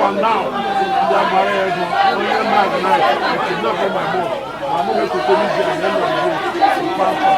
And down, ndị agbara ya ego, onye ma organize, kidnap my mom, ma mụ ga-ekote n'ije. At the end of the day, mkpa afọ.